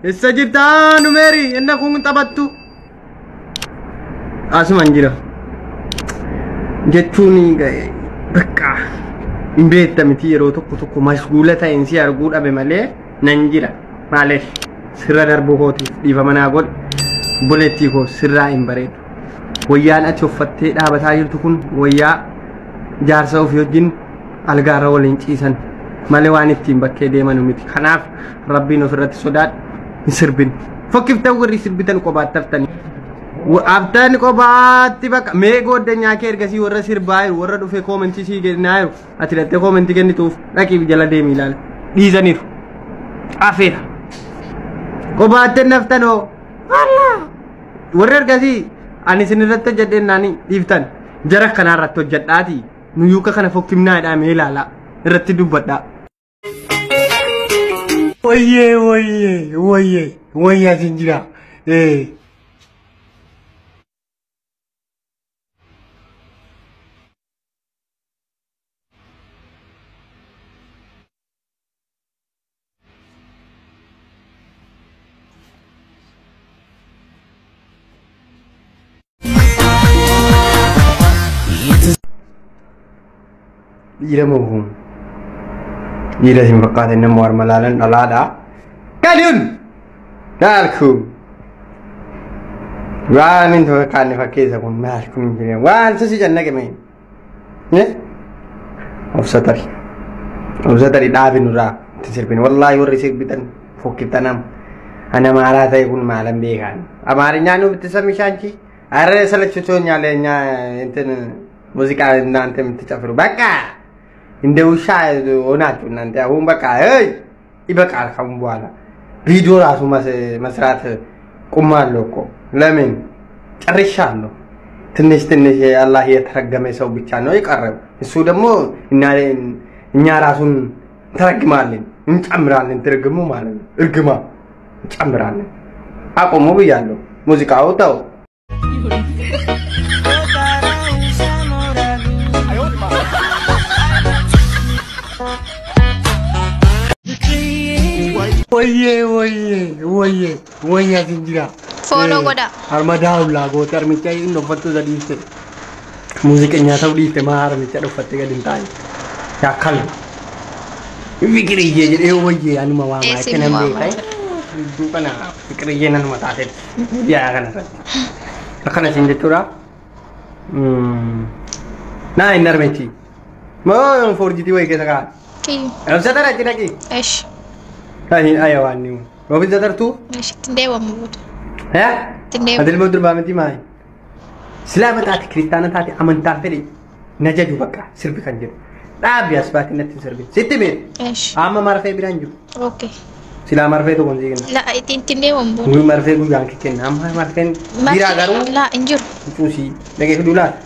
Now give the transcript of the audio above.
Eessa jirtaa numeeri inna kun taphattu? Asuman jira. Jechuun bakka hin beekta miti yeroo tokko tokko mashguula ta'een si arguu dhabe malee nan jira. Maaliif sirra darbuu kootiif dhiifama naa godhi. Obboleettii koo sirraa hin bareedu. Wayyaan ati uffattee dhaabataa jirtu kun wayyaa jaarsa ofii wajjin algaarra waliin ciisan malee waan ittiin bakkee deeman miti. Kanaaf rabbiin ofirratti sodaadhu hin sirbin. Fokkiftan warri sirbitan kophaatti haftanii. Haftan kophaatti bakka mee gooddanyaa kee ergasii warra sirbaa jiru warra dhufee koomentii sii kennaa jiru ati dhattee koomentii kennituuf dhaqii jala deemi ilaali. Dhiisaniiru. Afeera. Kophaatti hin haftanoo. Warri ergasii ani isin irratti hojjedheen naanii dhiiftan jara kanaa irratti hojjedhaati nuyyuuka kana fokkifnaadhaa mee ilaalaa irratti dubbadhaa. Wayyee wayyee wayyee wayyee asin jira. Dhiira moo kun? Dhiira isin fakkaatan nama warma laalan dhalaadha. Galuun! Maalkum? Waan hin fakkaanne fakkeessa kun maal kun jireenya waan sisi jannaqe mee? Obsa tari. Obsa tari dhaabi nurraa itti sirbin. Wallaahi warri sirbitan fokkiftan amma. Ana maaraa ta'e kun maalan beekaan. Amaariñaa nu ብትሰሚሽ አንቺ አረ ሰለችቶኛል። እኛ እንትን ሙዚቃ እናንተ የምትጨፍሩ በቃ እንደ ውሻ ሆናችሁ እናንተ አሁን በቃ እይ ይበቃል። ካሁን በኋላ ቪዲዮ ራሱ መስራት ቁማለሁ እኮ ለምን ጨርሻለሁ። ትንሽ ትንሽ አላህ የተረገመ ሰው ብቻ ነው የቀረው። እሱ ደግሞ እኛ ራሱን እንተረግማለን፣ እንጨምራለን። ትርግሙ ማለት ነው እርግማ እንጨምራለን። አቁሙ ብያለሁ። ሙዚቃው ተው። Wayyee wayyee wayyee wayyee asin jira. Follow godhaa. Harma daawulaa goote harmicha inni uffattu isa dhiifte. Muuziqeenyaa ta'uu dhiifte maa harmicha uffatte gadi hin taa'e. Yaakkal. Fiqiriyyee jedhee wayyee anuma waamaa Eessi akka nan waamaa beekaa. Gidduu kana fiqiriyyeen anuma taateef miidiyaa kana irratti. Akkana isin jechuudha. Naa hin harmichi. Moo foorjitii wayii keessa kaa'an. Kiyyu. Obsa tara achi dhaqi. Esh. Ayi ayawaan ni. Obsa tartuu? Esh. Ittiin deebamu booda. Eh? Ittiin deebamu. Ati ilmoo durbaa miti maali? Islaama taate kiristaana taate amantaa fedhe na jaju bakka sirbi kan jedhu. Dhaabbi as baatee natti hin sirbin. Sitti mee? Esh. Amma marfee biraan jiru. Okay. Silaa marfee tokko hin kenna. La ittiin deebamu booda. Guyyaa marfee guyyaan kenna. Amma marfeen biraa garuu La hin jiru. cuusii dhaqee fiduu laata?